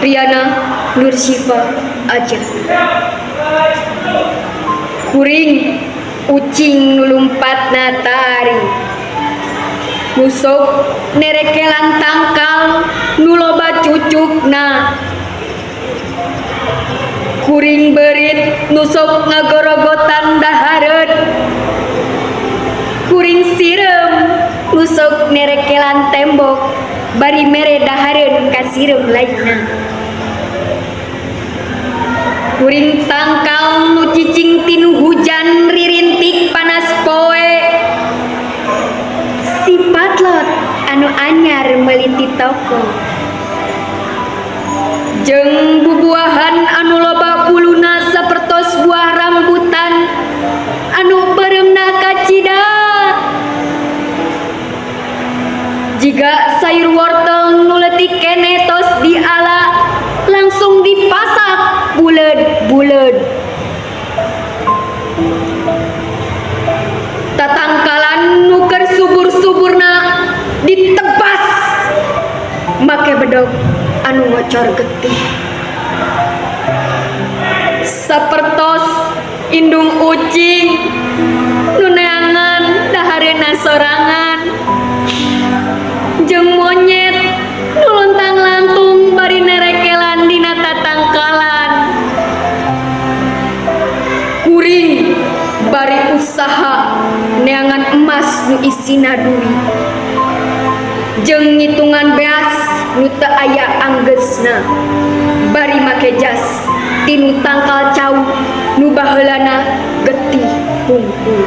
Riana Nursyifa aja. Kuring ucing nu lumpatna tari. Nu sok nerekelan tangkal nu loba cucukna. Kuring beurit nu sok ngagorogotan dahareun. Kuring sireum nu sok nerekelan tembok bari mere dahareun ka sireum lainna. Kuring tangkal nu cicing tinu hujan ririntik panas poe. Si Patlot anu anyar meuli ti toko. Jeung bubuahan anu loba buluna sapertos buah rambutan anu beureumna kacida. Jiga sayur wortel nu leutik keneh tos diala langsung dipasak buleud-buleud. Tatangkalan nu keur subur-suburna ditebas make bedog anu ngocor getih. Sapertos indung ucing nu neangan dahareunna sorangan. Jeung monyet nu luntang-lantung bari nerekelan dina tatangkalan. Kuring bari usaha neangan emas nu isina duit. Jeung ngitungan beas nu teu aya anggeusna. Bari make jas tinu tangkal cau nu baheulana getih hungkul.